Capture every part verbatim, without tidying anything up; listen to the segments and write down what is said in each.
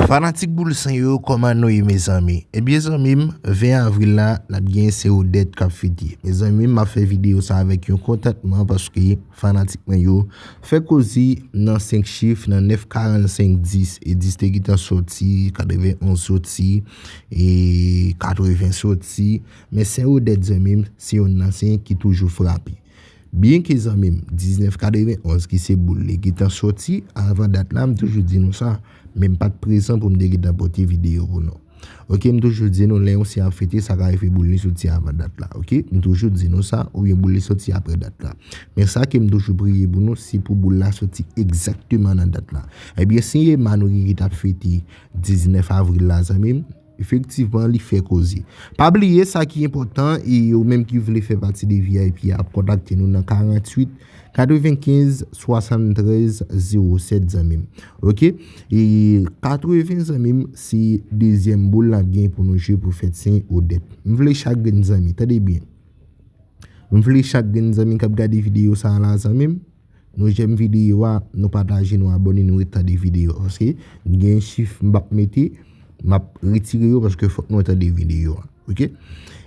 Fanatik boul sen yo, kòman nou ye, mezanmi? Ebyen, zanmi m, ven avril la, n ap gen se Odette k ap fete. Mezanmi, m ap fè videyo sa avèk yon kontantman paske fanatik mwen yo fè koze nan senk chif, nan nèf, karannsenk, dis, e dis te gentan soti, katrevenonz soti, e katreven soti. Men Sen Odette, zanmi m, se youn nan sen ki toujou frape. Byenke, zanmi m, diznèf katrevenonz ki se boul li gentan soti, avan dat la, m toujou di nou sa, men m pa t prezan pou m te gentan pote videyo pou nou. Oke, m toujou di nou, lè yon sen ap fete, sa ka rive boul li soti avan dat la, oke? M toujou di nou sa, oubyen boul li soti apre dat la. Men sa ke m toujou priye pou nou, se pou boul la soti egzakteman nan dat la. Ebyen, si Emma nou ki t ap fete diznèf avril la, zanmi m, efektivman, li fè koze. Pa bliye, sa ki enpòtan, e ou menm ki vle fè pati de V I P a, ap kontakte nou nan karanntuit, katrevenkenz, swasanntrèz, zewo sèt, zanmi m. Oke? E katreven, zanmi m, se dezyèm boul n ap gen pou nou jwe pou fèt Sen Odette. M vle chak grenn zanmi, tande byen. M vle chak grenn zanmi k ap gade videyo sa a la, zanmi m, nou jèm videyo a, nou pataje, nou abòne, nou ret tande videyo a. Paske gen chif m p ap mete, m ap retire yo paske fòk nou tande videyo a. Oke?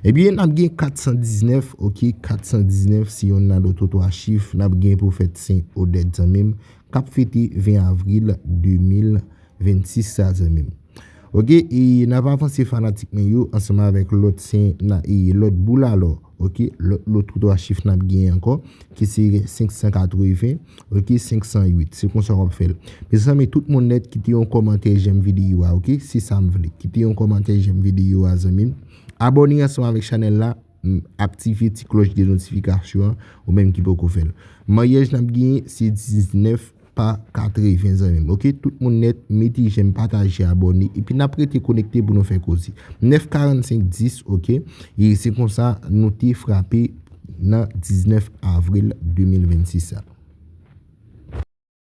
Ebyen, n ap gen katsandiznèf, oke? Katsandiznèf se youn nan loto twa chif n ap gen pou fèt Sen Odette, zanmi m, k ap fete ven avril de mil vennsis sa, zanmi m. Oke, e n ap avanse, fanatik mwen yo, ansanm avèk lòt sen, na, e lòt boul alò. Oke, lòt, lòt twa chif n ap gen ankò, ki se senk san katreven, oke, senk san uit. Se konsa w ap fè l. Mezanmi, tout moun nèt, kite yon kòmantè, jèm videyo a, oke? Se sa m vle. Kite yon kòmantè, jèm videyo a, zanmi m. Abòne ansanm avèk chanèl la, m, aktive ti klòch de notifikasyon an, ou menm ki poko fè l. Maryaj n ap genyen, se diznèf pa katreven, zanmi m. Oke, tout moun nèt, mete jèm, pataje, abòne, epi n ap rete konekte pou nou fè koze. Nèf karannsenk dis, oke? E se konsa nou te frape nan diznèf avril de mil vennsis sa.